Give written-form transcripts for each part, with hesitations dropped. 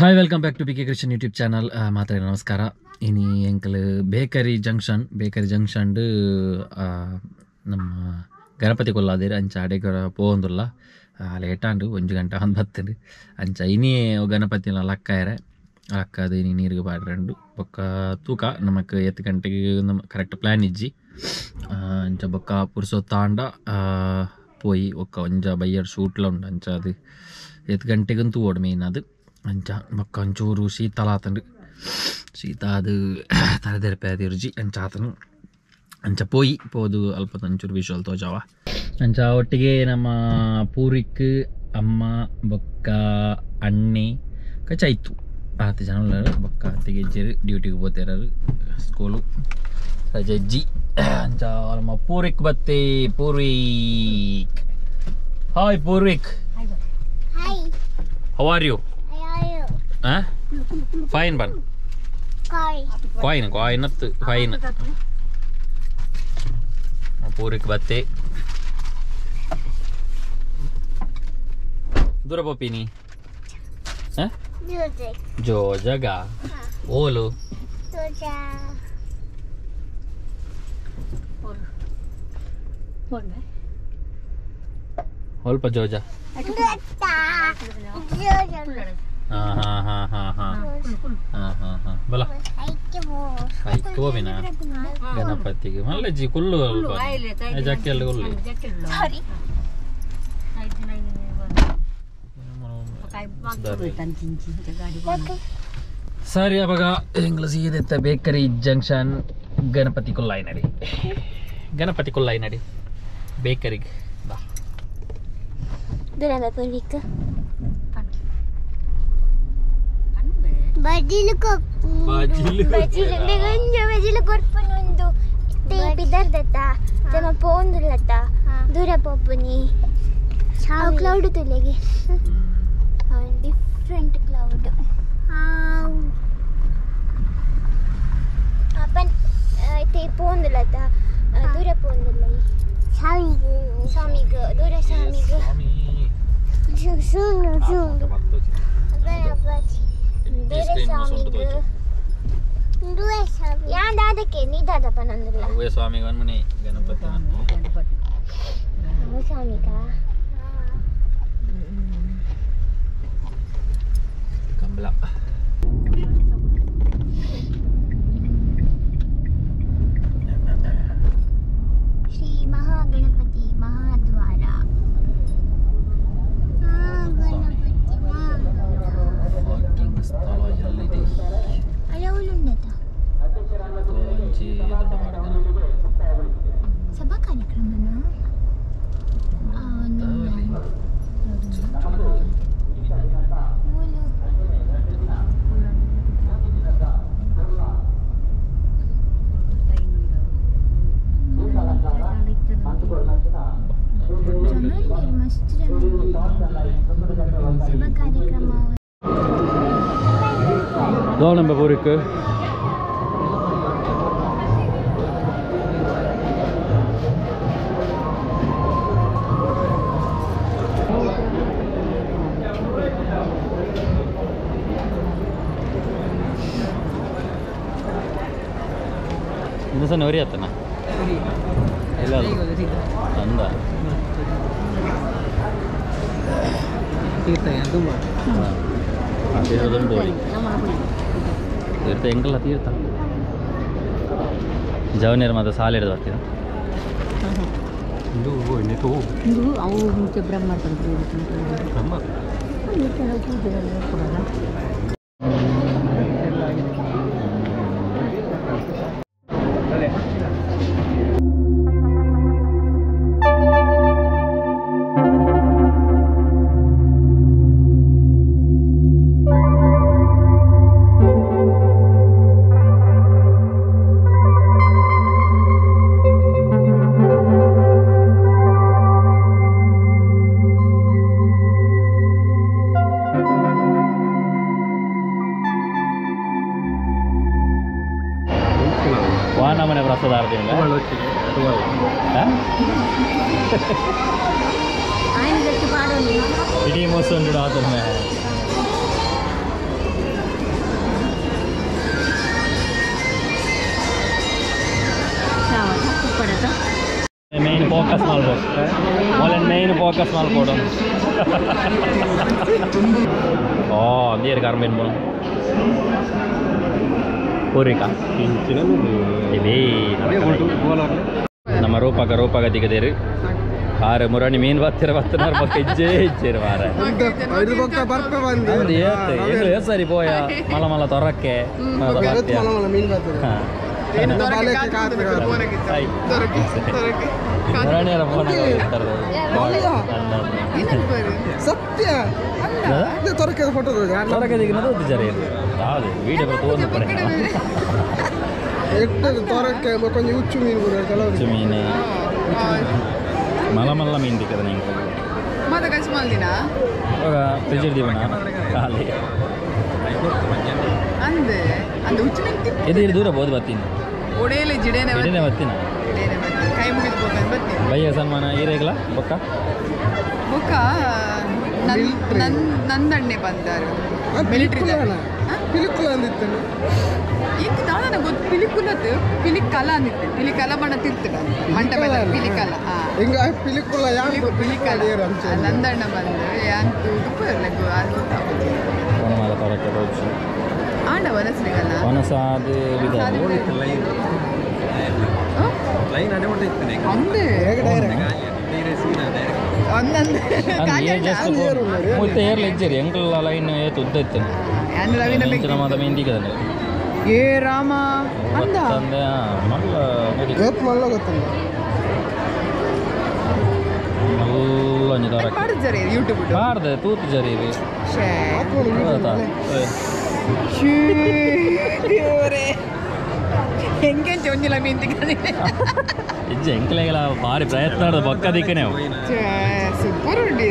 Hi welcome back to P K Krishan YouTube channel. ಮಾತ್ರ ನಮಸ್ಕಾರ. ಇನಿ ಎಂಕಲ್ ಬೇಕರಿ ಜಂಕ್ಷನ್, ಬೇಕರಿ ಜಂಕ್ಷನ್ ನಮ್ಮ ಗಣಪತಿ ಕೊಲ್ಲಾದಿರ ಅಂಚ ಅಡೆಗೊರ ಪೋವೊಂದುಲ್ಲ ಲೇಟಾಂಡು ಒಂಜಿ ಗಂಟೆ ಒಂದು ಬತ್ತಂಡು ಅಂಚ ಇನಿ ಗಣಪತಿನ ಲಕ್ಕಾಯರೆ ಲಕ್ಕದು ಇನಿ ನೀರಿಗೆ ಪಾಡ್ರಂಡು ಬೊಕ್ಕ ತೂಕ ನಮಕ್ ಎತ್ತು ಗಂಟೆಗೆ ನಮ್ಮ ಕರೆಕ್ಟ್ ಪ್ಲ್ಯಾನ್ ಇಜ್ಜಿ ಅಂಚ ಬೊಕ್ಕ ಪುರ್ಸೊತ್ತಾಂಡ ಪೋಯಿ ಒಕ್ಕ ಒಂಜ ಬಯ್ಯಡ್ ಶೂಟ್ಲ ಉಂಡು ಅಂಚ ಅದು ಎತ್ತು ಗಂಟೆಗಂತೂ ತೂವೊಡು ಮೇನ್ ಅದು ಅಂಚ ಬೊಕ್ಕ ಒಂಚೂರು ಶೀತಲ ಆತಂಡು ಶೀತ ಅದು ತಲೆದೆರಪೆ ರುಜಿ ಅಂಚ ಆತನು ಅಂಚ ಪೋಯಿ ಪೋದು ಅಲ್ಪ ಒಂಚೂರು ವಿಶುವಲ್ ತೋಜಾವ ಅಂಚ ಒಟ್ಟಿಗೆ ನಮ್ಮ ಪೂರಿಕ್ ಅಮ್ಮ ಬೊಕ್ಕ ಅಣ್ಣೆ ಕಚಾಯ್ತು ಆತ ಜನ ಬೊಕ್ಕ ಅತ್ತಿಗೆ ಡ್ಯೂಟಿಗೆ ಹೋಗ್ತಿರೋರು ಸ್ಕೂಲು ರಜಜ್ಜಿ ಅಂಚ ನಮ್ಮ ಪೂರಿಕ್ ಬತ್ತೆ. Purvik, hi Purvik. Hi. How are you? Huh? Fine ban. Coin. Coin not fine. Purvik batte. Dura popini. Huh? Jojaga. Olu. Joja. Holpa Joja. ಹಾ ಹಾ ಹಾ ಹಾ ಹಾ ಹಾ ಹಾ ಹಾ ಬಲ ಐಕ್ಕೋವಿನ ಗಣಪತಿಗೆ ಮಲ್ಲಜ್ಜಿ ಕುಲ್ಲು ಅಲ್ಪ ಜಕ್ಕೆಲ್ಲ ಕುಲ್ಲು. ಸರಿ ಅವಾಗ ಇಂಗ್ಲಿಷ್ ಇದೆತ್ತ ಬೇಕರಿ ಜಂಕ್ಷನ್ ಗಣಪತಿ ಕೊಲ್ಲಾಯಿ ನಡಿ, ಗಣಪತಿ ಕೊಲ್ಲಾಯಿ ನಡಿ ಬೇಕರಿಗೆ ಬಾ. ಬಜಿಲು ಬಜಿಲು ಕೊರ್ಪುನೊಂದು ಪಿದರ್ದತ್ತ ತಮ್ಮ ಪೋಂದುಲತ್ತ ದೂರ ಪೋಪುನಿ ಕ್ಲೌಡ್ ತುಲೆಗೆ ಡಿಫ್ರೆಂಟ್ ಕ್ಲೌಡ್ ಅಪ್ಪನ್ ಇತ್ತೆ ಪೋಂದುಲತ್ತ ದೂರ ಪೋಂದುಲ್ಲ ಸ್ವಾಮಿಗ ದೂರ ಸ್ವಾಮಿಗ ಸ್ವಾಮಿ ಗಣಪತಿ ಕಂಬಳ ಶ್ರೀ ಮಹಾಗಣಪತಿ ಮಹಾದ್ವಾರ. ಸ್ಥಳ ಎಲ್ಲಿದೆ? ಸಭಾ ಕಾರ್ಯಕ್ರಮನ ಮಸ್ತ್ ಜನ ಸಭಾ ಕಾರ್ಯಕ್ರಮ. ನಮ್ಮ ಪೂರಿಕ್ ಇನ್ನೂ ಒರಿ ಆತನ ಇಲ್ಲ ಅಂದ ತೀರ್ಥ ಎಂಕಲ್ಲ ತೀರ್ಥ ಜವನೇರು ಮಾತ್ರ ಸಾಲ ಹಿಡಿದು ಬರ್ತೀರ. ವಾನಮನೆ ಪ್ರಸಾದ ಇಡೀ ಮೋಸ ಆತನ. ಫೋಕಸ್ ಮಾಡ್ಬೋದು ಮೊಲೆ ಮೇನ್ ಫೋಕಸ್ ಮಾಡ್ಕೊಡು ಓ ನೀರು ಕಾರ್ಮೇನ್ ಬೋಲ್ ಪೂರಿಕಾ ನಮ್ಮ ರೂಪಕ ರೂಪಕ ದಿಗದೇರು ಆರು ಮುರಾಣಿ ಮೀನು ಬತ್ತಿರ ಬತ್ತಿನಾರು ಬೊಕ್ಕ ಇಜ್ಜೆ ಇಜ್ಜೇರು ಮಾರ ಸರಿ ಪೋಯ ಮಲ ಮಲ ತೊರಕ್ಕೆ ಸತ್ಯ ತೊರಕೆ ಫೋಟೋ ವೀಡಿಯೋ ತೊರಕೆ ಕೊಂಚ ಉಚ್ಚು ಮೀನು ಉಚ್ಚು ಮೀನು ಮಲ ಮಲ್ಲ ಮೀನು ದಿಕ್ಕದ ನಿಂಗೆ ಮತ್ತೆ ಕಚ್ ಮಲ್ದಿನ ಫ್ರಿಜ್ ದೀವನ ಖಾಲಿ ಅಂದೆ ಅಂದೆ ಉಚ್ಚು ಮೀನು ಇದು ಇದು ದೂರ ಬೋದು ಬತ್ತೀನಿ ಒಡೆಯಲೆ ಜಿಡೇನೆ ಜಿಡೇನೆ ಬತ್ತೀನ ಕೈ ಮುಗಿದು ಹೋಗಂದು ಬತ್ತೀನಿ ಬಯ್ಯ ಸನ್ಮಾನ ಈರೇಗಲ ಬೊಕ್ಕ ಬೊಕ್ಕ ನಂದಣ್ಣೆ ಬಂದಾರು ಮಿಲಿಟರಿ ಪಿಲಿಕುಲ ಅಂದಿತ್ತು ಇಂಕ ದಾದನ ಗೊತ್ತು ಪಿಲಿಕುಲದ್ದು ಪಿಲಿಕಲ ಅಂದಿತ್ತು ಪಿಲಿಕಲ ಬಣ್ಣ ತಿರ್ತಿಡ ಮಂಟಪ ಪಿಲಿಕಲ ಹಿಂಗ ಪಿಲಿಕುಲ ಯಾರು ಪಿಲಿಕಲ ನಂದಣ್ಣ ಬಂದು ಯಾನ್ ತೂದು ಲಗು ಅದು ಗೊತ್ತಾಪುಜಿ ಆಂಡ ವನಸ್ರಿಗಲ್ಲ ವನಸಾದ ಲೈನ್ ಅಡೆ ಹೊಂಟಿತ್ತು ಅಂದೆ ಒಂದೊಂದು ಮುತ್ತೆ ಏರ್ಲ ಇಜ್ಜರಿ ಎಂಕಲ್ಲ ಲೈನ್ ಏತು ಉದ್ದ ಇತ್ತು ಮಾತ ಮೀನ್ ದಿಕ್ಕದಂಡೆ ಏ ರಾಮ ಅಂದ ಅಂದೆ ಮಲ್ಲ ಗೊತ್ತು ಮಲ್ಲ ಗೊತ್ತಲ್ಲ ಮಲ್ಲ ಒಂಜಿ ದೊರಕ ಪಾಡ್ದು ಯೂಟ್ಯೂಬ್ ಪಾಡ್ದೆ ತೂತು ಜರಿ ಶೇ ದೇವರೇ ಹೆಂಗೆಂಚ ಒಂಜಿಲ ಮೀನ್ ತಿಕ್ಕದೆ ಇಜ್ಜೆ ಎಂಕಲೆಗೆಲ್ಲ ಭಾರಿ ಪ್ರಯತ್ನ ಆಡೋದು ಬೊಕ್ಕ ದಿಕ್ಕನೆ ಸೂಪರ್ ಉಂಡಿ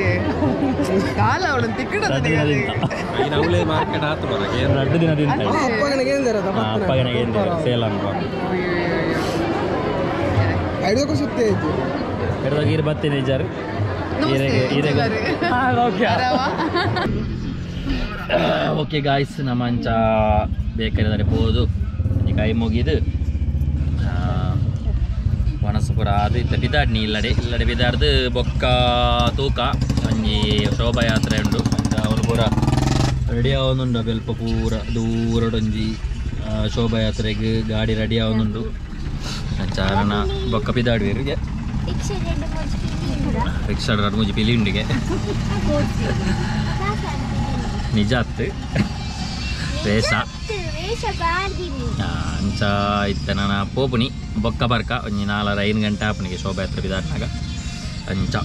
ಕಾಲ ಅವಳು ತಿಕ್ಕಡ ಮಾರ್ಕೆಟ್ ಆತು ರಡ್ಡು ದಿನದಿಂದ ಅಪ್ಪಗನಿಗೆ ಅಪ್ಪಗನಿಗೆ ಸೇಲ್ ಅನ್ಕೊ ಐದಕ್ಕೂ ಸುತ್ತಿ ಆಯ್ತು ಹಿಡಿದಾಗ ಈರು ಬತ್ತೀನಿ ನಿಜಾರು ಈರೆಗೆ ಈರೆಗೆ ಓಕೆ ಓಕೆ ಗಾಯ್ಸ್ ನಮ್ಮ ಅಂಚ ಬೇಕಾದ್ರೆ ಪೋದು ಕೈ ಮುಗಿದು ಒಣಸು ಪೂರ ಅದು ಇತ್ತ ಬಿದಾಡ್ನಿ ಇಲ್ಲಡೆ ಇಲ್ಲಡೆ ಬಿದಾಡ್ದು ಬೊಕ್ಕ ತೂಕ ಒಂಜಿ ಶೋಭಾಯಾತ್ರೆ ಉಂಡು ಅಂಚ ಅವ್ರು ಪೂರ ರೆಡಿ ಆವೊಂದುಂಡು ಬೆಲ್ಪ ಪೂರ ದೂರಡೊಂಜಿ ಶೋಭಾಯಾತ್ರೆಗೆ ಗಾಡಿ ರೆಡಿ ಆವೊಂದುಂಡು ಅಂಚ ಅರಣ ಬೊಕ್ಕ ಬಿದಾಡ್ವೇರಿಗೆ ರಿಕ್ಷಾ ಎರಡು ಮೂಜಿ ಪಿಲಿ ಉಂಡಿಗೆ ನಿಜ ಅತ್ತು ವೇಷ ಅಂಚ ಇತ್ತ ನಾನು ಪೋಪುನಿ ಬೊಕ್ಕ ಬರ್ಕ ಒಂಜಿ ನಾಲ್ಕರ 5 ಗಂಟೆ ಆಪುನಿಗೆ ಶೋಭಾಯಾತ್ರೆ ಬಿದಾಡ್ನಾಗ ಅಂಚ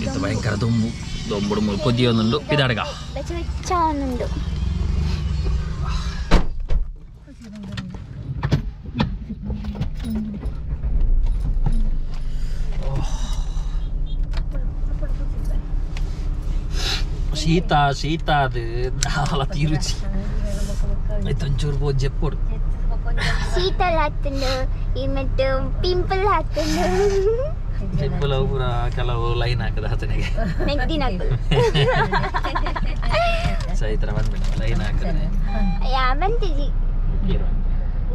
ಇತ್ತು ಭಯಂಕರ ದೊಂಬು ದೊಂಬುಡು ಮೂಲು ಕೊದ್ದಿಯೊಂದುಂಡು ಬಿದಾಡ್ಗ ಶೀತ ಶೀತ ಅದು ದಾಲ ತೀರುಚಿ ಒಂಚೂರು ಬೋದು ಜೆಪ್ಪೋಡು ಶೀತಲ್ ಹಾಕ್ತುಂಡು ಈ ಮತ್ತು ಪಿಂಪಲ್ ಹಾಕ್ತುಂಡು ಪಿಂಪಲ್ ಪೂರ ಕೆಲವು ಲೈನ್ ಹಾಕದ ಆತನಿಗೆ ಮೆಗ್ದಿನಕುಲು ಚೈತ್ರ ಬಂದ್ಬಿಟ್ಟು ಲೈನ್ ಹಾಕಿದ್ರೆ ಯಾ ಬಂತಿಜಿ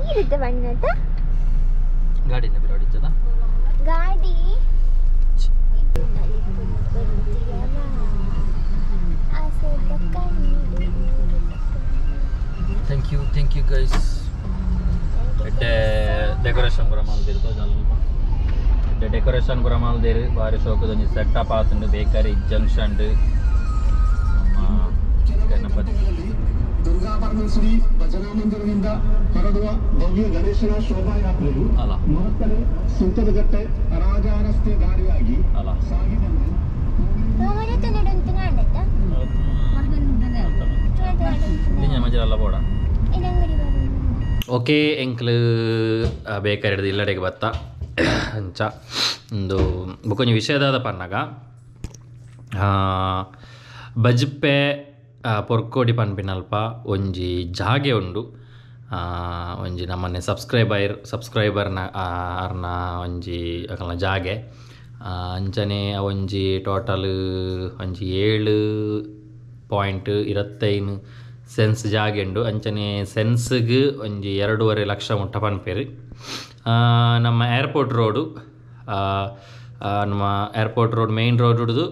ಈರುತ್ತೆ ಬಣ್ಣದ ಗಾಡಿನ ಬಿರು ಹೊಡಿತದ ಗಾಡಿ thank you guys. ಎಡ್ಡೆ ಡೆಕೋರೇಷನ್ ಪೂರ ಮಲ್ದಿರು ತೋಜಲ್ಪ ಎಡ್ಡೆ ಡೆಕೋರೇಷನ್ ಪೂರ ಮಲ್ದಿರು ಬಾರಿ ಶೋಕದೊಂಜಿ ಸೆಟಪ್ ಆತುಂಡು ಬೇಕರಿ ಜಂಕ್ಷನ್ ನಮ್ಮ ಗಣಪತಿ ದುರ್ಗಾ ಪರಮೇಶ್ವರಿ ಭಜನಾ ಮಂದಿರದಿಂದ ಹೊರಡುವ ಭವ್ಯ ಗಣೇಶನ ಶೋಭಾಯಾತ್ರೆಯು ಮಹತ್ತರೆ ಸುಂಕದಗಟ್ಟೆ ರಾಜಾರಸ್ತೆ ದಾರಿಯಾಗಿ ಸಾಗಿ ಬಂದು ಬೋಡ ಓಕೆ ಎಂಕ್ಲು ಬೇಕರಿ ಹಿಡ್ದು ಇಲ್ಲಡೆಗೆ ಬತ್ತ ಅಂಚ ಒಂದು ಬೊಕೊಂಜಿ ವಿಷಯದಾದ ಪನ್ನಗ ಬಜ್ಪೆ ಪೊರ್ಕೋಡಿ ಪನ್ಪಿನಲ್ಪ ಒಂಜಿ ಜಾಗೆ ಉಂಡು ಒಂಜಿ ನಮ್ಮನೆ ಸಬ್ಸ್ಕ್ರೈಬರ್ನ ಅರ್ನ ಒಂಜಿ ಅಕಲ್ನ ಜಾಗೆ ಅಂಚನೆ ಒಂಜಿ ಟೋಟಲ್ ಒಂಜಿ 7.25 ಸೆನ್ಸ್ ಜಾಗೆ ಉಂಡು ಅಂಚನೆ ಸೆನ್ಸ್ಗೆ ಒಂಜಿ 2.5 ಲಕ್ಷ ಮುಟ್ಟ ಪನ್ಪೇರು ನಮ್ಮ ಏರ್ಪೋರ್ಟ್ ರೋಡು ನಮ್ಮ ಏರ್ಪೋರ್ಟ್ ರೋಡ್ ಮೇನ್ ರೋಡ್ ಹಿಡಿದು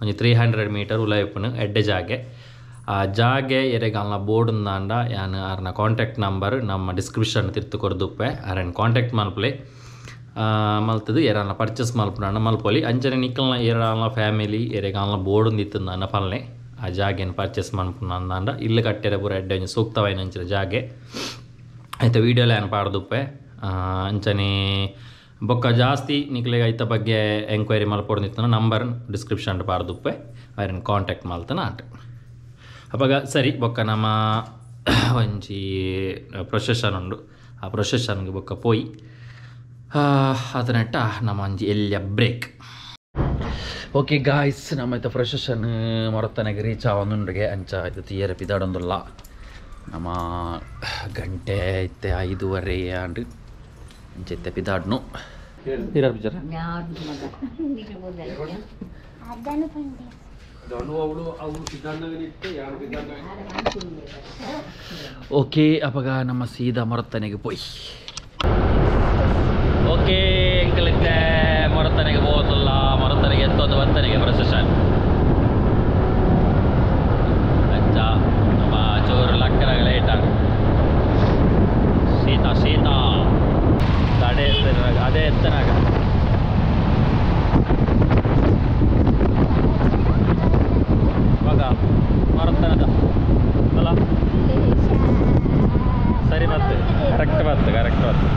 ಒಂಜಿ 300 ಮೀಟರ್ ಉಲಾಯಿಪ್ಪುನು ಎಡ್ಡೆ ಜಾಗೆ. ಆ ಜಾಗೆ ಎರೆಗಾಲ್ನ ಬೋರ್ಡ್ ದಾಂಡ ಯಾನ್ ಆರ್ನ ಕಾಂಟ್ಯಾಕ್ಟ್ ನಂಬರ್ ನಮ್ಮ ಡಿಸ್ಕ್ರಿಪ್ಷನ್ ತಿರ್ತು ಕೊರ್ದುಪ್ಪೆ ಆರೆನ್ ಕಾಂಟ್ಯಾಕ್ಟ್ ಮಲ್ಪಲೆ ಮಲ್ತದು ಏರಾಲ್ನ ಪರ್ಚೇಸ್ ಮಲ್ಪುನ ಮಲ್ಪೊಲಿ. ಅಂಚನೆ ನಿಕ್ಕಲ್ನ ಏರಾಲ್ನ ಫ್ಯಾಮಿಲಿ ಎರೆಗಾಲ್ನ ಬೋರ್ಡ್ ಇತ್ತಂದಾಂಡ ಪಲ್ನೆ ಆ ಜಾಗೆನ ಪರ್ಚೇಸ್ ಮಲ್ಪುನ ಅಂದಾಂಡ ಇಲ್ಲು ಕಟ್ಟೆರೆ ಪೂರ ಎಡ್ಡೆ ಒಂಜಿ ಸೂಕ್ತವಾಯಿನ ಅಂಚಿನ ಜಾಗೆ. ಆಯ್ತು ವೀಡಿಯೋಲ ಯಾನ್ ಪಾಡ್ದುಪ್ಪೆ. ಅಂಚನೆ ಬೊಕ್ಕ ಜಾಸ್ತಿ ನಿಕ್ಲೆಗ್ ಐತ ಬಗ್ಗೆ ಎಂಕ್ವೈರಿ ಮಲ್ಪೊಡು ನಂಬರ್ ಡಿಸ್ಕ್ರಿಪ್ಷನ್ ಪಾಡ್ದುಪ್ಪೆ ಆರೆನ್ ಕಾಂಟ್ಯಾಕ್ಟ್ ಮಲ್ತನ ಆಟ. ಅಪಗ ಸರಿ ಬೊಕ್ಕ ನಮ್ಮ ಒಂಜಿ ಪ್ರೊಸೆಷನ್ ಉಂಡು ಆ ಪ್ರೊಸೆಷನ್ಗೆ ಬೊಕ್ಕ ಪೋಯಿ ಅದನೆಟ್ಟ ನಮ್ಮ ಒಂಜಿ ಎಲ್ಲಿಯ ಬ್ರೇಕ್. ಓಕೆ ಗಾಯ್ಸ್ ನಮ್ಮ ಐತ ಪ್ರೊಸೆಷನ್ ಮೊರತನೆಗೆ ರೀಚ್ ಆವೊಂದುಂಡುಗೆ ಅಂಚ ಇದು ತೀಯರ ಪಿದಾಡೊಂದುಲ್ಲ. ನಮ್ಮ ಗಂಟೆ ಇತ್ತೆ 5:30 ಆಂಡ್ ಅಂಚ ಇತ್ತೆ ಪಿದಾಡ್ನು. ಓಕೆ ಅಪಗ ನಮ್ಮ ಸೀದಾ ಮೊರತನೆಗೆ ಪೋಯಿ. ಓಕೆ ಎಂಕಲಿತ್ತೆ ಮೊರತನೆಗೆ ಹೋದಲ್ಲ ಮೊರತನೆಗೆ ಎತ್ತೊಂದು ಬರ್ತನೆಗೆ ಪ್ರೊಸೆಷನ್. ಅಂಚ ನಮ್ಮ ಚೋರು ಲಕ್ಕನಾಗ ಲೇಟ್ ಆಗ ಶೀತ ಶೀತ ಅದೇ ಅದೇ ಎತ್ತನಾಗ. ಇವಾಗ ಮೊರತನದ ಅಲ್ಲ ಸರಿ ಮತ್ತೆ ಕರೆಕ್ಟ್ ಬತ್ತು ಕರೆಕ್ಟ್ ಬತ್ತು.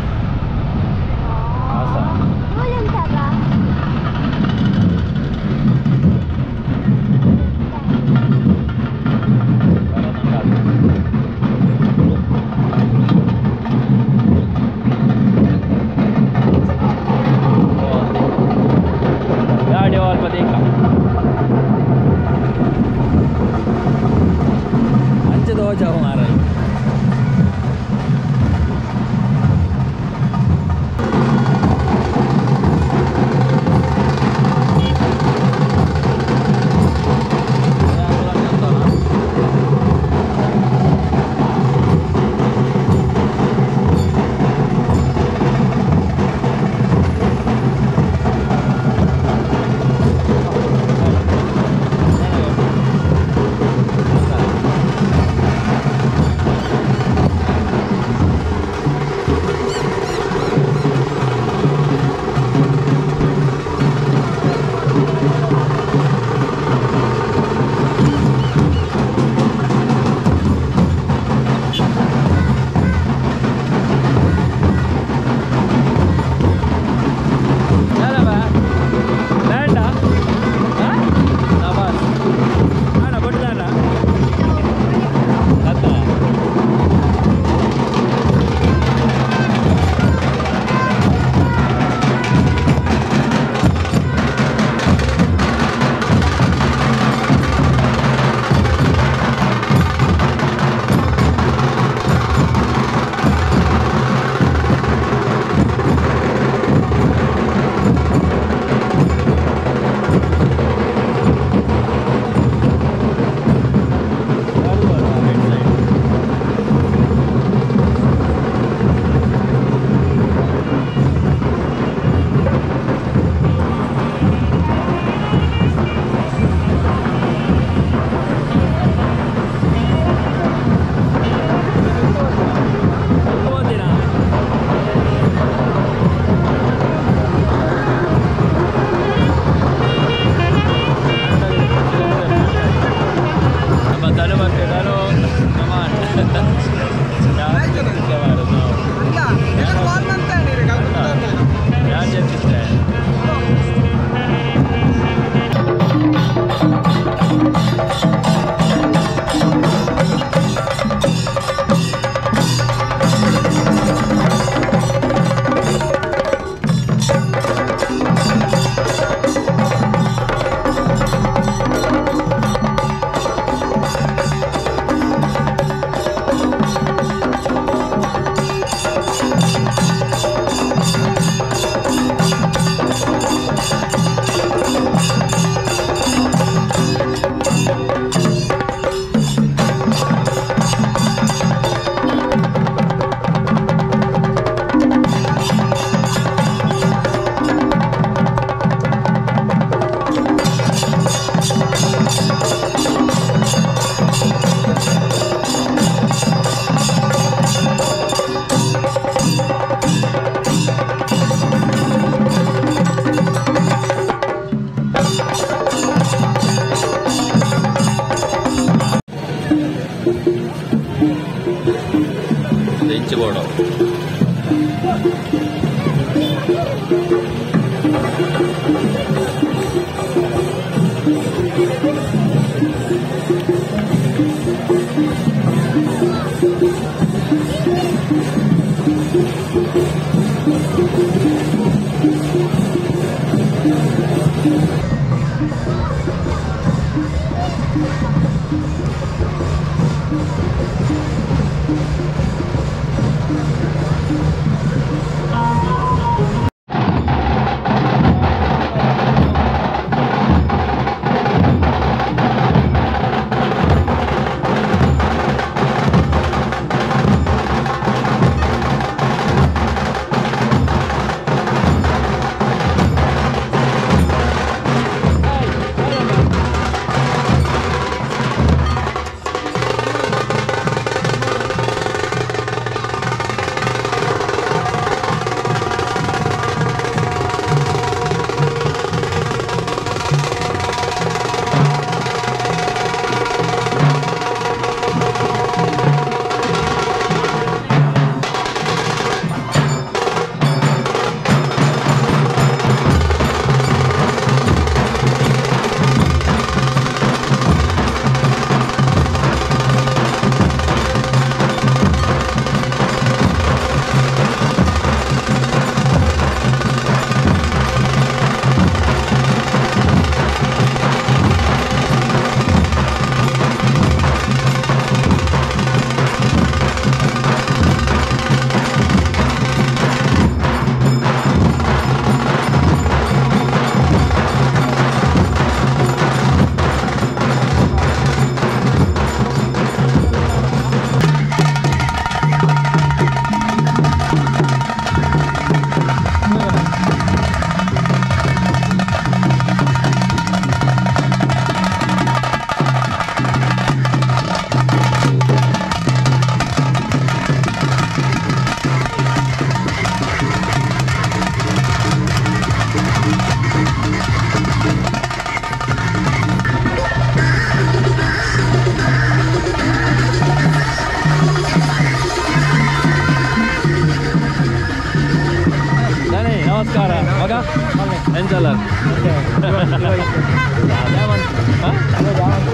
ಎಂಚಲ್ಲ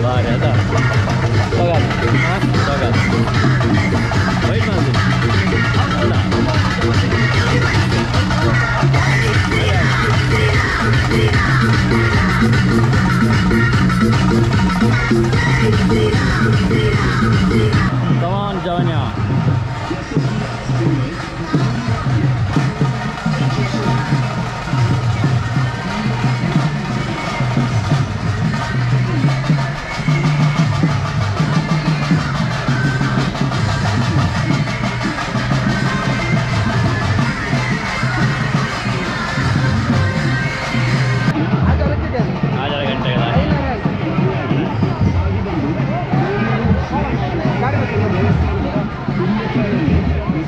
ಬಾರಿ ಅದ ವೈಟ್ ಮಾಡ್ತೀನಿ ಅಲ್ಲ. Come on, Javanya.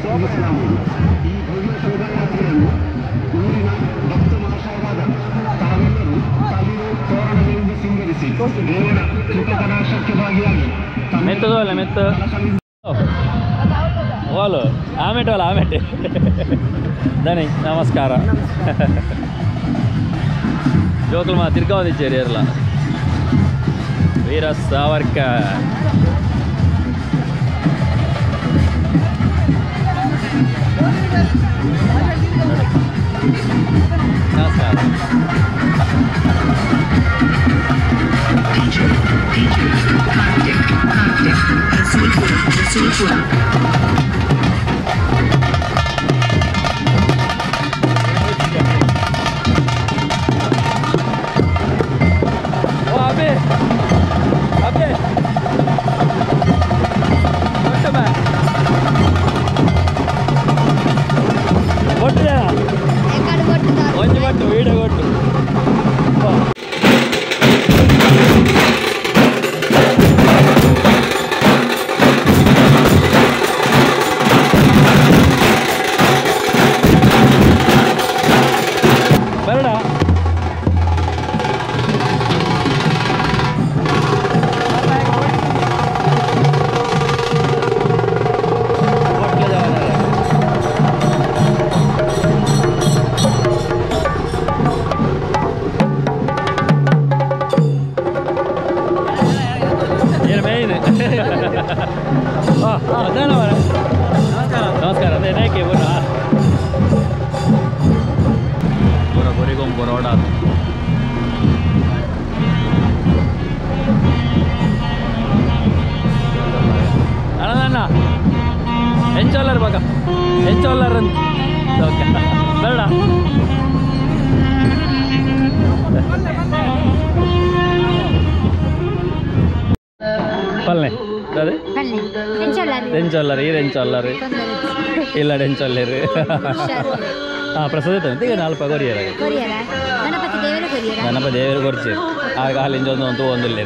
ಈ ಭವ್ಯ ಶೋಭಾಯಾತ್ರೆಯನ್ನು ಊರಿನ ಭಕ್ತ ಮಹಾಶಯರಾದ ತಾವೆಲ್ಲರೂ ತಳಿರು ತೋರಣಗಳಿಂದ ಸಿಂಗರಿಸಿ ದೇವರ ಕೃಪಕಟಾಕ್ಷಕ್ಕೆ ಭಾಗಿಯಾಗಿ ಮೆತ್ತದಲ್ಲ ಮೆತ್ತ ಓಲು ಆಮೆಟ್ ಅಲ್ಲ ಆಮೆಟ್ ದನಿ ನಮಸ್ಕಾರ ಜೋಕುಲ್ ಮಾ ತಿರ್ಗ ಒಂದಿಚ್ಚೇರಿ ಇರಲ್ಲ ವೀರ ಸಾವರ್ಕರ್ ನಮಸ್ಕಾರ. ಓ ಅಬೆ ಅಬೆ ಒಂಜಿ ಬಟ್ಟು ವೀಡಿಯೋ ಕೊಟ್ಟು ಬರಡ ನಮಸ್ಕಾರ. ಅದೇ ಏಕೆ ಪೂರ ಪೂರ ಬೊರಿಗೊಂಬ ರೋಡ ಅಣ್ಣ ಎಂಚೋಲ್ಲರ್ ಬಾಕ ಎಂಚೋಲ್ಲರ್ ಓಕೆ ಬೇಡ ಪಲ್ಲೆ ಅದೇ ಎಂಚೋಲ್ಲರ್ ಈರ್ ಎಂಚೋಲ್ಲರ್ ಇಲ್ಲ ಎಂಚೋಲ್ಲರ್ ಹಾಂ ಪ್ರಸಾದ ಈಗ ನಾಲ್ಕು ಕೊರಿಯರ ಗಣಪತಿ ದೇವರು ಕೊರ್ಚಿ ಆ ಕಾಲಿಂಜ ಒಂದು ಒಂದು ಒಂದಿಲ್ಲ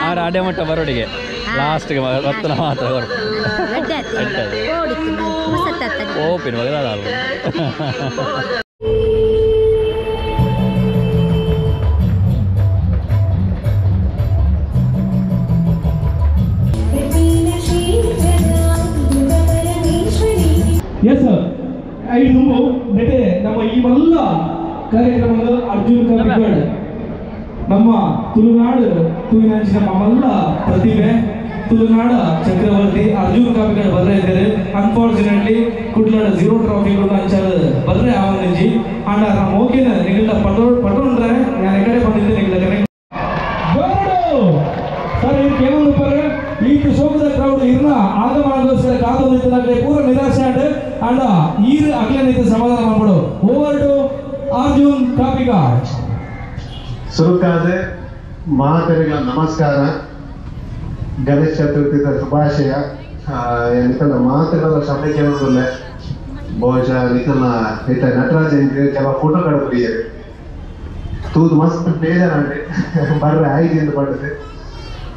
ಆರ ಅಡೆ ಮಟ್ಟ ಬರೋಡಿಗೆ ಲಾಸ್ಟ್ಗೆ ರತ್ನ ಮಾತ್ರ ಕೊರ್ಪು ಓಪಿನ ಮಗದ ಎಸ್ ಐದು ನೆಟೆ ನಮ್ಮ ಈ ಮಲ್ಲ ಕಾರ್ಯಕ್ರಮದ ಅರ್ಜುನ್ ಕವಿಗಡ್ ನಮ್ಮ ತುಳುನಾಡು ತುಳುನಾಡಿನ ಮಲ್ಲ ಪ್ರತಿಭೆ ತುಳುನಾಡ ಚಕ್ರವರ್ತಿ ಅರ್ಜುನ್ ಕಾಪಿಗಡ್ ಬರ್ರೆ ಇದ್ದಾರೆ. ಅನ್ಫಾರ್ಚುನೇಟ್ಲಿ ಕುಡ್ಲಾಡ ಝೀರೋ ಟ್ರಾಫಿ ಕೂಡ ಅಂಚಾದ ಬರ್ರೆ ಆವಂಜಿ ಅಂಡ್ ನಮ್ಮ ಓಕೆನ ನಿಗಲ್ದ ಪಟೋಂಡ್ರೆ ನಾನು ಎಕಡೆ ಬಂದಿದ್ದೆ ನಿಗಲ ಕನೆಕ್ಟ್ ಸರ್ ಇದಕ್ಕೆ ಏನೊಂದು ಪರ್ರೆ ಈ ಶೋಕದ ಕ್ರೌಡ್ ಇರ್ನ ಆಗಮನಗೋಸ್ಕರ ಕಾತೊಂದಿತ್ತಲಾಗಲೇ ಪೂರ ನಿರಾಶೆ ಅಂಡ್ ಅಂಡ ಈರ್ ಅಗ್ಲನೈತೆ ಸಮಾಧಾನ ಮಾಡ್ಬಿಡು. Over to Arjun Kapikad. ಸುರುಕಾದ ಮಹಾತರಿಗಳ ನಮಸ್ಕಾರ. ಗಣೇಶ ಚತುರ್ಥಿದ ಶುಭಾಶಯ. ನಿಖಲ ಮಾತುಗಳ ಶಬ್ದ ಕೇಳೋದಿಲ್ಲ. ಬಹುಶಃ ನಿಖಲ ಇತ್ತ ನಟರಾಜ್ ಕೆಲ ಫೋಟೋ ಕಡಪ್ರಿಯರು ತೂದು ಮಸ್ತ್ ಬೇಜಾರಂಡೆ ಬರ್ರೆ ಆಯ್ತು ಪಟ್ಟது.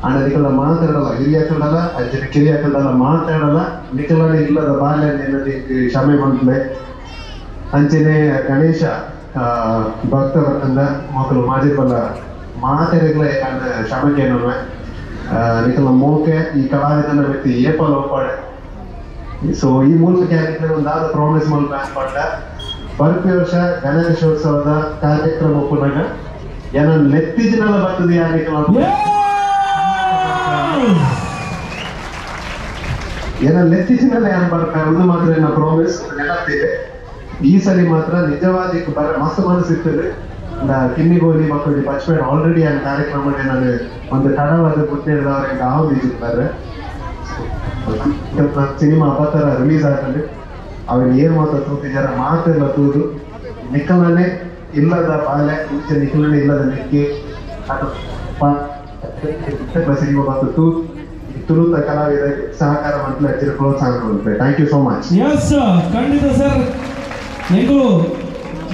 ಆಂಡ ನಿಖಲ ಮಾತಾಡಲ್ಲ ಹಿರಿಯಾಕಡಲ್ಲ ಅಜ್ಜನ ಕಿರಿಯಾಕಡಲ್ಲ ಮಾತಾಡಲ್ಲ ನಿಖಲನೇ ಇಲ್ಲದ ಬಾಲ್ಯ ಕ್ಷಮೆ ಮಂತ್ಲೆ ಅಂಚನೆ ಗಣೇಶ ಭಕ್ತ ವೃಂದ ಮಕ್ಕಳು ಮಾಜಿ ಬಲ್ಲ ಮಾತೆರೆಗ್ಲೆ ಅಂಡ್ ಕ್ಷಮೆ ನಿಖಲ ಮೋಕೆ ಈ ಕಲಾವಿದನ ವ್ಯಕ್ತಿ ಏಪಲ್ ಒಪ್ಪಾಡೆ. ಸೊ ಈ ಮೂಲಕ ಒಂದಾದ ಪ್ರಾಮಿಸ್ ಮಲ್ಪ ಪಂಡ ಬರ್ಪಿ ವರ್ಷ ಗಣೇಶೋತ್ಸವದ ಕಾರ್ಯಕ್ರಮ ಪುನಗ ಏನನ್ನ ಲೆತ್ತಿಜಿನಲ್ಲ ಬರ್ತದೆ ಏನ ಲೆತ್ತಿಜಿನಲ್ಲ ಏನ್ ಬರ್ಪ ಒಂದು ಮಾತ್ರ ಏನ ಪ್ರಾಮಿಸ್ ನೆನಪಿದೆ. ಈ ಸಲ ಮಾತ್ರ ನಿಜವಾದ ಬರ ಮಸ್ತ್ ಮನಸ್ಸಿರ್ತದೆ. ಕಿನ್ನಿಗೋಲಿ ಮಕ್ಕಳಿಗೆ ಪಚ್ಪೇಡ್ ಆಲ್ರೆಡಿ ಆ ಕಾರ್ಯಕ್ರಮ ನಾನು ಒಂದು ತಡವಾದ ಪುಟ್ಟಿದ್ದವರಿಗೆ ಆವದಿದ್ದು ಬರ್ರೆ ಸಿನಿಮಾ ಅಬತರ ರಿಲೀಸ್ ಆಗ್ತದೆ. ಅವನ್ ಏನ್ ಮಾತ್ರ ತೂತಿದಾರ ಮಾತೆಲ್ಲ ತೂದು ನಿಖಲನೆ ಇಲ್ಲದ ಬಾಲೆ ಮುಂಚೆ ನಿಖಲನೆ ಇಲ್ಲದ ನಿಕ್ಕಿ ಸಿನಿಮಾ ಮತ್ತು ತೂ ತುಳುತ ಕಲಾವಿದ ಸಹಕಾರ ಮಂತ್ರಿ ಪ್ರೋತ್ಸಾಹ ಕೊಡ್ತಾರೆ. Thank you so much. Yes ಖಂಡಿತ ಸರ್, ಎಂಗಳು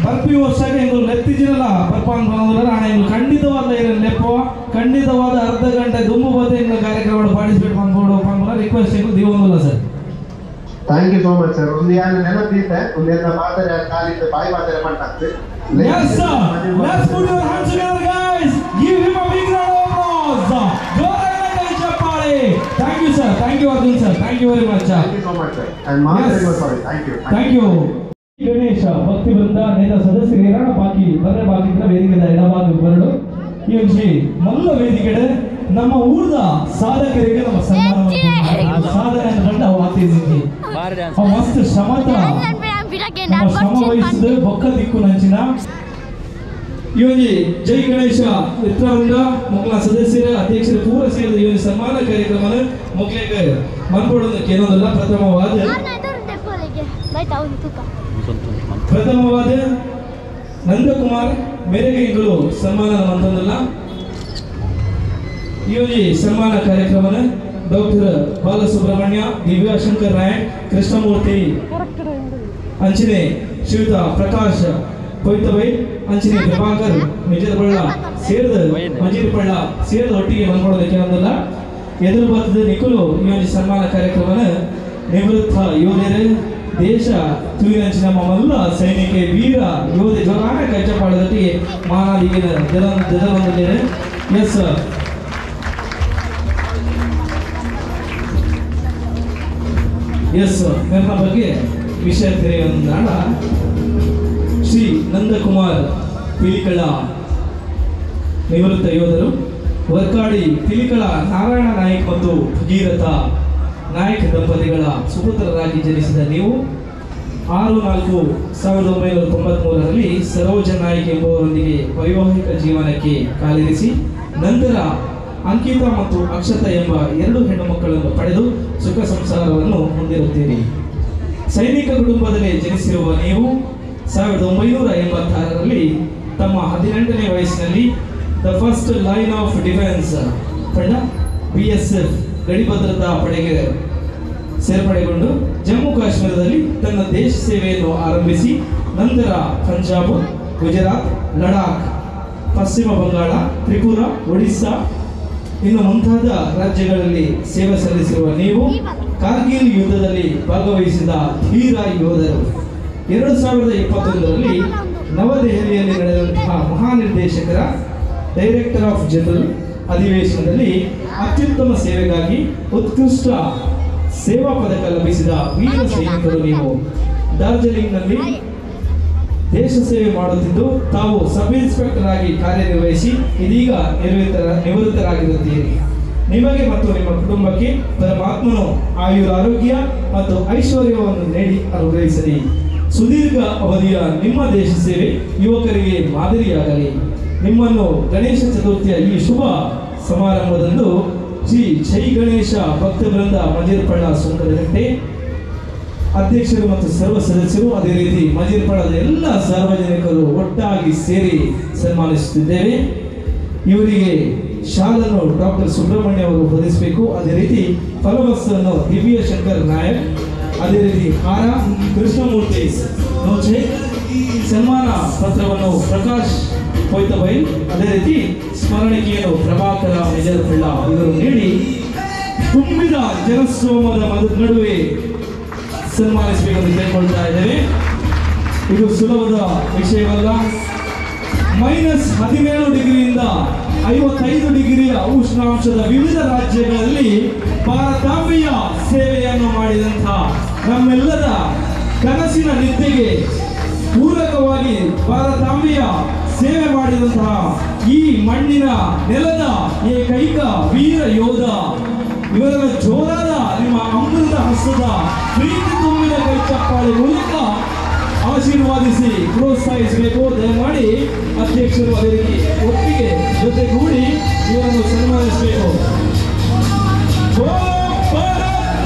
ಬರ್ಪಿ ವರ್ಷ ಎಂಗಳು ಲೆತ್ತಿಜಿರಲ್ಲ ಬರ್ಪ ಅಂತ ಆಣ ಎಂಗಳು ಖಂಡಿತವಾದ ಲೆಪ್ಪೋ ಖಂಡಿತವಾದ ಅರ್ಧ ಗಂಟೆ ದುಂಬು ಬತ್ತೆ ಎಂಗಳ ಕಾರ್ಯಕ್ರಮ ಪಾರ್ಟಿಸಿಪೇಟ್ ಮಾಡ್ಬೋದು ಪನ್ಪುನ request ಎಂಗಳು ದೀವೊಂದಿಲ್ಲ sir. Thank you so much sir. ಒಂದು ಯಾರು ನೆನಪಿದ್ದೆ ಒಂದು ಎಲ್ಲ ಮಾತಾರೆ ಕಾಲಿದ್ದೆ ಬಾಯಿ ಮಾತಾರೆ ಪಂಟಾಗ್ತದೆ. Yes sir, let's put your hands together guys. Give him a big round of applause. ಜೋರಾಗಿ ಕೈ ಚಪ್ಪಾಳೆ. Thank you sir, thank you Arjun sir, thank you very much. Thank you so much sir. And ಮಾತಾಡಿ sorry. Thank you. Thank you. Ganesha ಭಕ್ತಿ ವೃಂದ ನೇತ ಸದಸ್ಯರು ಏರಾಣ ಬಾಕಿ ಬರ್ರೆ ಬಾಕಿ ವೇದಿಕೆದ ಎಡಭಾಗ ಬರಡು ಈ ಒಂಜಿ ಮಲ್ಲ ವೇದಿಕೆಡೆ ನಮ್ಮ ಊರ್ದ ಸಾಧಕರಿಗೆ ನಮ್ಮ ಸನ್ಮಾನ ಸಾಧನೆ ಅಂತ ಕಂಡು ಅವು ಆತಿದ್ವಿ. ಮಸ್ತ್ ಶ್ರಮತ ಶ್ರಮ ವಹಿಸಿದ ಬೊಕ್ಕ ದಿಕ್ಕು ನಂಚಿನ ಈ ಒಂಜಿ ಜೈ ಗಣೇಶ ಮಿತ್ರವೃಂದ ಮೊಕ್ಕಲ ಸದಸ್ಯರ ಅಧ್ಯಕ್ಷರು ಪೂರ ಸೇರಿದ ಈ ಒಂದು ಸನ್ಮಾನ ಕಾರ್ಯಕ್ರಮ ಮೊಕ್ಕಲಿಗೆ ಮನ್ಪೊಡೊಂದು ಕೇಳೋದಲ್ಲ. ಪ್ರಥಮವಾದ ನಂದಕುಮಾರ್ ಮೇರೆಗೆ ಸನ್ಮಾನ ಮಂತಂದಲ್ಲ. ಈ ಒಂಜಿ ಸನ್ಮಾನ ಕಾರ್ಯಕ್ರಮನ ಡಾಕ್ಟರ್ ಬಾಲಸುಬ್ರಹ್ಮಣ್ಯ, ದಿವ್ಯಾಶಂಕರ್ ನಾಯಕ್, ಕೃಷ್ಣಮೂರ್ತಿ ಅಂಚನೆ ಶ್ರೀಯುತ ಪ್ರಕಾಶ್ ಕೊಯ್ತಬೈ, ಅಂಚನೆ ಪ್ರಭಾಕರ್ ಮಿಜರ್ಪಳ್ಳ ಸೇರಿದ ಮಜೀರ್ಪಳ್ಳ ಸೇರಿದ ಒಟ್ಟಿಗೆ ಬಂದ್ಕೊಡೋದಕ್ಕೆ ಒಂದಲ್ಲ ಎದುರು ಬರ್ತದ ನಿಖುಲು ಈ ಒಂದು ಸನ್ಮಾನ ಕಾರ್ಯಕ್ರಮನ ನಿವೃತ್ತ ಯೋಧರು ದೇಶ ತೂಯಿನಂಚಿನ ಮಲ್ಲ ಸೈನಿಕ ವೀರ ಯೋಧೆ ಜೋರಾನ ಕಚ್ಚಪಾಳದೊಟ್ಟಿಗೆ ಮಾನಾದಿಗೆ ಜನ ಎಸ್ ಎಸ್ ನನ್ನ ಬಗ್ಗೆ ವಿಷಯ ತೆರೆಯೊಂದಾಣ ಶ್ರೀ ನಂದಕುಮಾರ್ ಪಿಲಿಕಳ ನಿವೃತ್ತ ಯೋಧರು, ವರ್ಕಾಡಿ ಪಿಲಿಕಳ ನಾರಾಯಣ ನಾಯಕ್ ಮತ್ತು ಭಗೀರಥ ನಾಯಕ್ ದಂಪತಿಗಳ ಸುಪುತ್ರರಾಗಿ ಜನಿಸಿದ ನೀವು 6/4/1993ರಲ್ಲಿ ಸರೋಜ ನಾಯಕ್ ಎಂಬುವರೊಂದಿಗೆ ವೈವಾಹಿಕ ಜೀವನಕ್ಕೆ ಕಾಲಿರಿಸಿ ನಂತರ ಅಂಕಿತಾ ಮತ್ತು ಅಕ್ಷತಾ ಎಂಬ 2 ಹೆಣ್ಣು ಮಕ್ಕಳನ್ನು ಪಡೆದು ಸುಖ ಸಂಸಾರವನ್ನು ಹೊಂದಿರುತ್ತೀರಿ. ಸೈನಿಕ ಕುಟುಂಬದಲ್ಲಿ ಜನಿಸಿರುವ ನೀವು 1986ರಲ್ಲಿ ತಮ್ಮ 18ನೇ ವಯಸ್ಸಿನಲ್ಲಿ the first line of defence ತಂಡ BSF ಗಡಿ ಭದ್ರತಾ ಪಡೆಗೆ ಸೇರ್ಪಡೆಗೊಂಡು ಜಮ್ಮು ಕಾಶ್ಮೀರದಲ್ಲಿ ತನ್ನ ದೇಶ ಸೇವೆಯನ್ನು ಆರಂಭಿಸಿ ನಂತರ ಪಂಜಾಬ್, ಗುಜರಾತ್, ಲಡಾಖ್, ಪಶ್ಚಿಮ ಬಂಗಾಳ, ತ್ರಿಪುರಾ, ಒಡಿಸ್ಸಾ ಇನ್ನು ಮುಂತಾದ ರಾಜ್ಯಗಳಲ್ಲಿ ಸೇವೆ ಸಲ್ಲಿಸಿರುವ ನೀವು ಕಾರ್ಗಿಲ್ ಯುದ್ಧದಲ್ಲಿ ಭಾಗವಹಿಸಿದ ಧೀರ ಯೋಧರು. 2021ರಲ್ಲಿ ನವದೆಹಲಿಯಲ್ಲಿ ನಡೆದಂತಹ ಮಹಾನಿರ್ದೇಶಕರ ಡೈರೆಕ್ಟರ್ ಆಫ್ ಜನರಲ್ ಅಧಿವೇಶನದಲ್ಲಿ ಅತ್ಯುತ್ತಮ ಸೇವೆಗಾಗಿ ಉತ್ಕೃಷ್ಟ ಸೇವಾ ಪದಕ ಲಭಿಸಿದ ವೀರ ಸೈನಿಕರು ನೀವು. ಡಾರ್ಜಿಲಿಂಗ್ನಲ್ಲಿ ದೇಶ ಸೇವೆ ಮಾಡುತ್ತಿದ್ದು ತಾವು ಸಬ್ ಇನ್ಸ್ಪೆಕ್ಟರ್ ಆಗಿ ಕಾರ್ಯನಿರ್ವಹಿಸಿ ಇದೀಗ ನಿವೃತ್ತರಾಗಿರುತ್ತೀರಿ. ನಿಮಗೆ ಮತ್ತು ನಿಮ್ಮ ಕುಟುಂಬಕ್ಕೆ ಪರಮಾತ್ಮನು ಆಯುರಾರೋಗ್ಯ ಮತ್ತು ಐಶ್ವರ್ಯವನ್ನು ನೀಡಿ ಅನುಗ್ರಹಿಸಲಿ. ಸುದೀರ್ಘ ಅವಧಿಯ ನಿಮ್ಮ ದೇಶ ಸೇವೆ ಯುವಕರಿಗೆ ಮಾದರಿಯಾಗಲಿ. ನಿಮ್ಮನ್ನು ಗಣೇಶ ಚತುರ್ಥಿಯ ಈ ಶುಭ ಸಮಾರಂಭದಂದು ಶ್ರೀ ಜೈ ಗಣೇಶ ಭಕ್ತವೃಂದ ಮಜೀರ್ಪಳ್ಳ ಸುಂಕದಕಟ್ಟೆ ಅಧ್ಯಕ್ಷರು ಮತ್ತು ಸರ್ವ ಸದಸ್ಯರು, ಅದೇ ರೀತಿ ಮಜೀರ್ಪಳ್ಳದ ಎಲ್ಲ ಸಾರ್ವಜನಿಕರು ಒಟ್ಟಾಗಿ ಸೇರಿ ಸನ್ಮಾನಿಸುತ್ತಿದ್ದೇವೆ. ಇವರಿಗೆ ಶಾಲನ್ನು ಡಾಕ್ಟರ್ ಸುಬ್ರಹ್ಮಣ್ಯ ಅವರು ಹೊದಿಸಬೇಕು. ಅದೇ ರೀತಿ ಫಲವಸ್ತನ್ನು ದಿವ್ಯ ಶಂಕರ್ ನಾಯಕ್, ಅದೇ ರೀತಿ ಹಾರ ಕೃಷ್ಣಮೂರ್ತಿ ನೋಚೆ, ಸನ್ಮಾನ ಪತ್ರವನ್ನು ಪ್ರಕಾಶ್ ಕೊಯ್ತಬೈಲ್, ಅದೇ ರೀತಿ ಸ್ಮರಣಿಕೆಯನ್ನು ಪ್ರಭಾಕರ ಮೆಜರ್ಪಳ್ಳ ಇವರು ನೀಡಿ ತುಂಬಿದ ಜನಸೋಮದ ನಡುವೆ ಸನ್ಮಾನಿಸಬೇಕೆಂದು ಕೇಳಿಕೊಳ್ತಾ ಇದ್ದೇವೆ. ಇದು ಸುಲಭದ ವಿಷಯವಲ್ಲ. -17 ಡಿಗ್ರಿಯಿಂದ 55 ಡಿಗ್ರಿಯ ಉಷ್ಣಾಂಶದ ವಿವಿಧ ರಾಜ್ಯಗಳಲ್ಲಿ ಭಾರತಾಂಬೆಯ ಸೇವೆಯನ್ನು ಮಾಡಿದಂಥ ನಮ್ಮೆಲ್ಲರ ಕನಸಿನ ನಿದ್ದೆಗೆ ಪೂರಕವಾಗಿ ಭಾರತಾಂಬೆಯ ಸೇವೆ ಮಾಡಿದಂತಹ ಈ ಮಣ್ಣಿನ ನೆಲದ ಏಕೈಕ ವೀರ ಯೋಧ ಇವರನ್ನು ಜೋರಾದ ನಿಮ್ಮ ಅಮೃತ ಹಸ್ತದ ಪ್ರೀತಿ ತುಂಬಿದ ಕೈ ಚಪ್ಪಾಳೆ ಮೂಲಕ ಆಶೀರ್ವಾದಿಸಿ ಪ್ರೋತ್ಸಾಹಿಸಬೇಕು. ದಯಮಾಡಿ ಅಧ್ಯಕ್ಷರು ಅದೇ ರೀತಿ ಒಪ್ಪಿಗೆ ಜೊತೆಗೂಡಿ ಇವರನ್ನು ಸನ್ಮಾನಿಸಬೇಕು.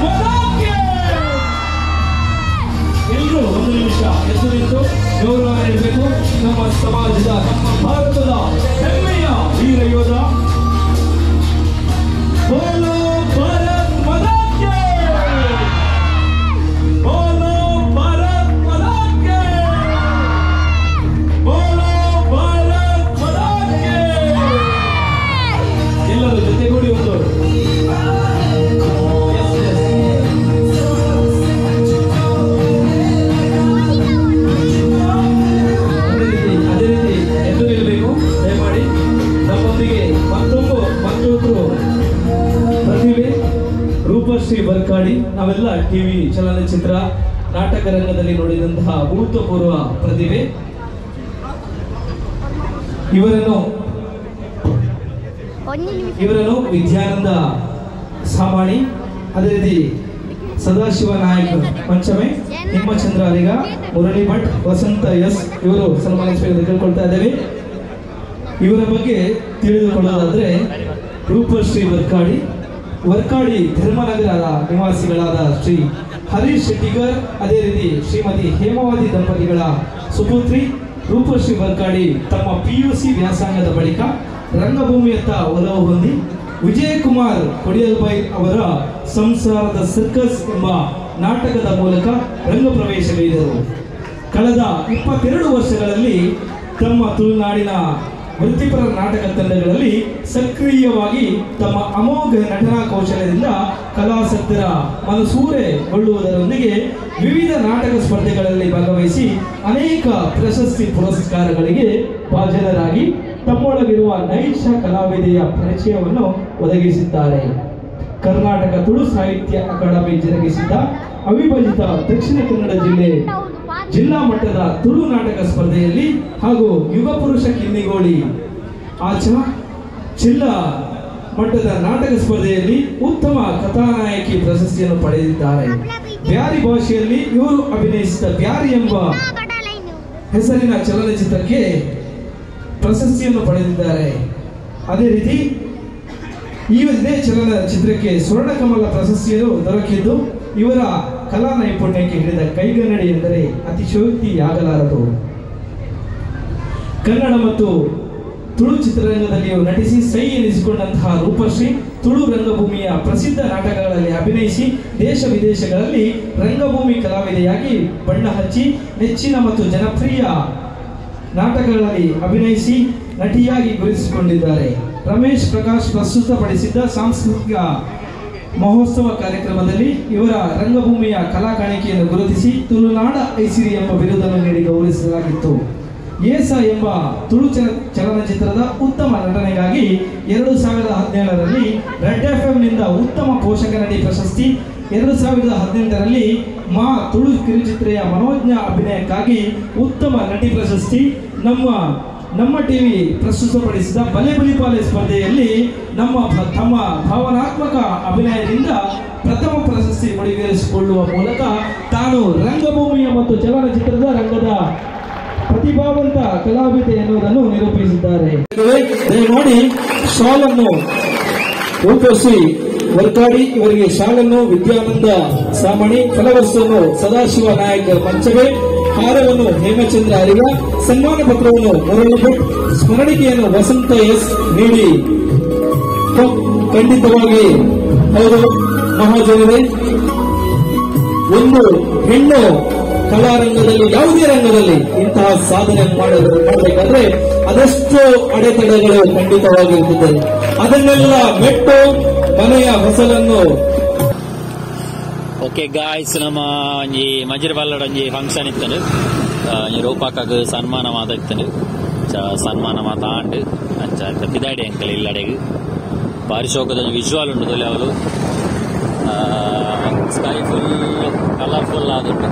ಎಲ್ಲರೂ ಒಂದು ನಿಮಿಷ ಎದ್ದು ನಿಂತು ಗೌರವ ನೀಡಬೇಕು. ನಮ್ಮ ಸಮಾಜದ, ನಮ್ಮ ಭಾರತದ ಹೆಮ್ಮೆಯ ವೀರ ಯೋಧ. ಬೋಲೋ ಭಾರತ್ ಮಾತಾ ಕಿ, ಬೋಲೋ ಭಾರತ್ ಮಾತಾ ಕಿ, ಬೋಲೋ ಭಾರತ್ ಮಾತಾ ಕಿ. ಎಲ್ಲರೂ ಜೊತೆಗೂಡಿ ಒಂದು ಅದೇ ರೀತಿ ಎದ್ದು ನಿಲ್ಲಬೇಕು. ದಯಮಾಡಿ ನಮ್ಮೊಂದಿಗೆ ಮತ್ತೊಬ್ಬರು ಪ್ರತಿಭೆ ರೂಪಶ್ರೀ ಬರ್ಕಾಡಿ. ನಾವೆಲ್ಲ ಟಿವಿ, ಚಲನಚಿತ್ರ, ನಾಟಕ ರಂಗದಲ್ಲಿ ನೋಡಿದಂತಹ ಅಭೂತಪೂರ್ವ ಪ್ರತಿಭೆ. ಇವರನ್ನು ವಿದ್ಯಾನಂದ ಸಾಮಾಣಿ, ಅದೇ ರೀತಿ ಸದಾಶಿವ ನಾಯಕ್ ಪಂಚಮೆ, ಹೇಮಚಂದ್ರ ಅರಿಗ, ಮುರಳಿ ಭಟ್, ವಸಂತ ಎಸ್ ಇವರು ಸನ್ಮಾನಿಸಬೇಕು ಕೇಳ್ಕೊಳ್ತಾ ಇದ್ದೇವೆ. ಇವರ ಬಗ್ಗೆ ತಿಳಿದುಕೊಳ್ಳೋದಾದ್ರೆ ರೂಪಶ್ರೀ ವರ್ಕಾಡಿ, ವರ್ಕಾಡಿ ಧರ್ಮನಗರದ ನಿವಾಸಿಗಳಾದ ಶ್ರೀ ಹರೀಶ್ ಶೆಟ್ಟಿಗರ್, ಅದೇ ರೀತಿ ಶ್ರೀಮತಿ ಹೇಮಾವತಿ ದಂಪತಿಗಳ ಸುಪುತ್ರಿ ರೂಪಶ್ರೀ ವರ್ಕಾಡಿ ತಮ್ಮ PUC ವ್ಯಾಸಂಗದ ಬಳಿಕ ರಂಗಭೂಮಿಯತ್ತ ಒಲವು ಹೊಂದಿ ವಿಜಯಕುಮಾರ್ ಕೊಡಿಯಲ್ಬೈ ಅವರ ಸಂಸಾರದ ಸರ್ಕಸ್ ಎಂಬ ನಾಟಕದ ಮೂಲಕ ರಂಗಪ್ರವೇಶಗೈದರು. ಕಳೆದ 22 ವರ್ಷಗಳಲ್ಲಿ ತಮ್ಮ ತುಳುನಾಡಿನ ವೃತ್ತಿಪರ ನಾಟಕ ತಂಡಗಳಲ್ಲಿ ಸಕ್ರಿಯವಾಗಿ ತಮ್ಮ ಅಮೋಘ ನಟನಾ ಕೌಶಲ್ಯದಿಂದ ಕಲಾಸಕ್ತರ ಮನಸೂರೆಗೊಳ್ಳುವುದರೊಂದಿಗೆ ವಿವಿಧ ನಾಟಕ ಸ್ಪರ್ಧೆಗಳಲ್ಲಿ ಭಾಗವಹಿಸಿ ಅನೇಕ ಪ್ರಶಸ್ತಿ ಪುರಸ್ಕಾರಗಳಿಗೆ ಭಾಜನರಾಗಿ ತಮ್ಮೊಳಗಿರುವ ನೈಜ ಕಲಾವಿದೆಯ ಪರಿಚಯವನ್ನು ಒದಗಿಸಿದ್ದಾರೆ. ಕರ್ನಾಟಕ ತುಳು ಸಾಹಿತ್ಯ ಅಕಾಡೆಮಿ ಜರುಗಿಸಿದ್ದ ಅವಿಭಜಿತ ದಕ್ಷಿಣ ಕನ್ನಡ ಜಿಲ್ಲೆ ಜಿಲ್ಲಾ ಮಟ್ಟದ ತುಳು ನಾಟಕ ಸ್ಪರ್ಧೆಯಲ್ಲಿ ಹಾಗೂ ಯುಗಪುರುಷ ಕಿನ್ನಿಗೋಳಿ ಆಚಾ ಜಿಲ್ಲಾ ಮಟ್ಟದ ನಾಟಕ ಸ್ಪರ್ಧೆಯಲ್ಲಿ ಉತ್ತಮ ಕಥಾನಾಯಕಿ ಪ್ರಶಸ್ತಿಯನ್ನು ಪಡೆದಿದ್ದಾರೆ. ಬ್ಯಾರಿ ಭಾಷೆಯಲ್ಲಿ ಇವರು ಅಭಿನಯಿಸಿದ ಬ್ಯಾರಿ ಎಂಬ ಹೆಸರಿನ ಚಲನಚಿತ್ರಕ್ಕೆ ಪ್ರಶಸ್ತಿಯನ್ನು ಪಡೆದಿದ್ದಾರೆ. ಅದೇ ರೀತಿ ಈ ಇದೇ ಚಲನಚಿತ್ರಕ್ಕೆ ಸ್ವರ್ಣಕಮಲ ಪ್ರಶಸ್ತಿಯನ್ನು ದೊರಕಿದ್ದು ಇವರ ಕಲಾ ನೈಪುಣ್ಯಕ್ಕೆ ಹಿಡಿದ ಕೈಗನ್ನಡಿ ಎಂದರೆ ಅತಿಶಯೋಕ್ತಿಯಾಗಲಾರದು. ಕನ್ನಡ ಮತ್ತು ತುಳು ಚಿತ್ರರಂಗದಲ್ಲಿಯೂ ನಟಿಸಿ ಸೈ ಎನಿಸಿಕೊಂಡಂತಹ ರೂಪಶ್ರೀ ತುಳು ರಂಗಭೂಮಿಯ ಪ್ರಸಿದ್ಧ ನಾಟಕಗಳಲ್ಲಿ ಅಭಿನಯಿಸಿ ದೇಶ ವಿದೇಶಗಳಲ್ಲಿ ರಂಗಭೂಮಿ ಕಲಾವಿದೆಯಾಗಿ ಬಣ್ಣ ಹಚ್ಚಿ ನೆಚ್ಚಿನ ಮತ್ತು ಜನಪ್ರಿಯ ನಾಟಕಗಳಲ್ಲಿ ಅಭಿನಯಿಸಿ ನಟಿಯಾಗಿ ಗುರುತಿಸಿಕೊಂಡಿದ್ದಾರೆ. ರಮೇಶ್ ಪ್ರಕಾಶ್ ಪ್ರಸ್ತುತಪಡಿಸಿದ್ದ ಸಾಂಸ್ಕೃತಿಕ ಮಹೋತ್ಸವ ಕಾರ್ಯಕ್ರಮದಲ್ಲಿ ಇವರ ರಂಗಭೂಮಿಯ ಕಲಾ ಕಾಣಿಕೆಯನ್ನು ಗುರುತಿಸಿ ತುಳುನಾಡ ಐಸಿರಿ ಎಂಬ ಬಿರುದನ್ನು ನೀಡಿ ಗೌರವಿಸಲಾಗಿತ್ತು. ಏಸ ಎಂಬ ತುಳು ಚಲನಚಿತ್ರದ ಉತ್ತಮ ನಟನೆಗಾಗಿ 2017ರಲ್ಲಿ ರೆಡ್ FM ನಿಂದ ಉತ್ತಮ ಪೋಷಕ ನಟಿ ಪ್ರಶಸ್ತಿ, 2018ರಲ್ಲಿ ಮಾ ತುಳು ಕಿರುಚಿತ್ರೆಯ ಮನೋಜ್ಞ ಅಭಿನಯಕ್ಕಾಗಿ ಉತ್ತಮ ನಟಿ ಪ್ರಶಸ್ತಿ, ನಮ್ಮ ಟಿವಿ ಪ್ರಸ್ತುತಪಡಿಸಿದ ಬಲೆ ಬಲಿಪಾಲೆ ಸ್ಪರ್ಧೆಯಲ್ಲಿ ತಮ್ಮ ಭಾವನಾತ್ಮಕ ಅಭಿನಯದಿಂದ ಪ್ರಥಮ ಪ್ರಶಸ್ತಿ ಮುಡಿಗೇರಿಸಿಕೊಳ್ಳುವ ಮೂಲಕ ತಾನು ರಂಗಭೂಮಿಯ ಮತ್ತು ಚಲನಚಿತ್ರದ ರಂಗದ ಪ್ರತಿಭಾವಂತ ಕಲಾವಿದೆ ಎನ್ನುವುದನ್ನು ನಿರೂಪಿಸಿದ್ದಾರೆ. ದಯಮಾಡಿ ಶಾಲನ್ನು ರೂಪಶ್ರೀ ವರ್ಕಾಡಿ ಇವರಿಗೆ ಶಾಲನ್ನು ವಿದ್ಯಾನಂದ ಸಾಮಣಿ, ಫಲವರ್ಸನ್ನು ಸದಾಶಿವ ನಾಯಕ್ ಮಂಚವೆ, ಹಾರವನ್ನು ಹೇಮಚಂದ್ರ ಅರಿಗ, ಸನ್ಮಾನ ಪತ್ರವನ್ನು ಮುರಳಿ ಭಟ್, ಸ್ಮರಣಿಕೆಯನ್ನು ವಸಂತ ಎಸ್ ನೀಡಿ ಖಂಡಿತವಾಗಿ ಹೌದು ಮಹಾಜನರೇ, ಒಂದು ಹೆಣ್ಣು ಕಲಾರಂಗದಲ್ಲಿ ಯಾವುದೇ ರಂಗದಲ್ಲಿ ಇಂತಹ ಸಾಧನೆ ಮಾಡಬೇಕಾದ್ರೆ ಅದೆಷ್ಟೋ ಅಡೆತಡೆಗಳು ಖಂಡಿತವಾಗಿರುತ್ತದೆ. ಅದನ್ನೆಲ್ಲ ಮೆಟ್ಟು ಮನೆಯ ಹೊಸಲನ್ನು. ಓಕೆ ಗಾಯ್ಸ್, ನಮ್ಮ ಒಂಜಿ ಮಜಿರ್ ಬಲ್ಲಡ್ ಒಂಜಿ ಫಂಕ್ಷನ್ ಇತ್ತಂಡು, ರೂಪಾಕಾಗ ಸನ್ಮಾನ ಮಾತಾಡ್ತಾನೆ, ಸನ್ಮಾನ ಮಾತ ಆಂಡ್ ಅಂಚ ಪಿದಾಡಿ ಅಂಕಲ್ ಇಲ್ಲಡೆಗ್ ಬಾರಿ ಶೋಕದ ವಿಜುವಲ್ ಉಂಟು ತೊಲೆ ಅವಳು. Sky full colourful ಆದುಂಟು.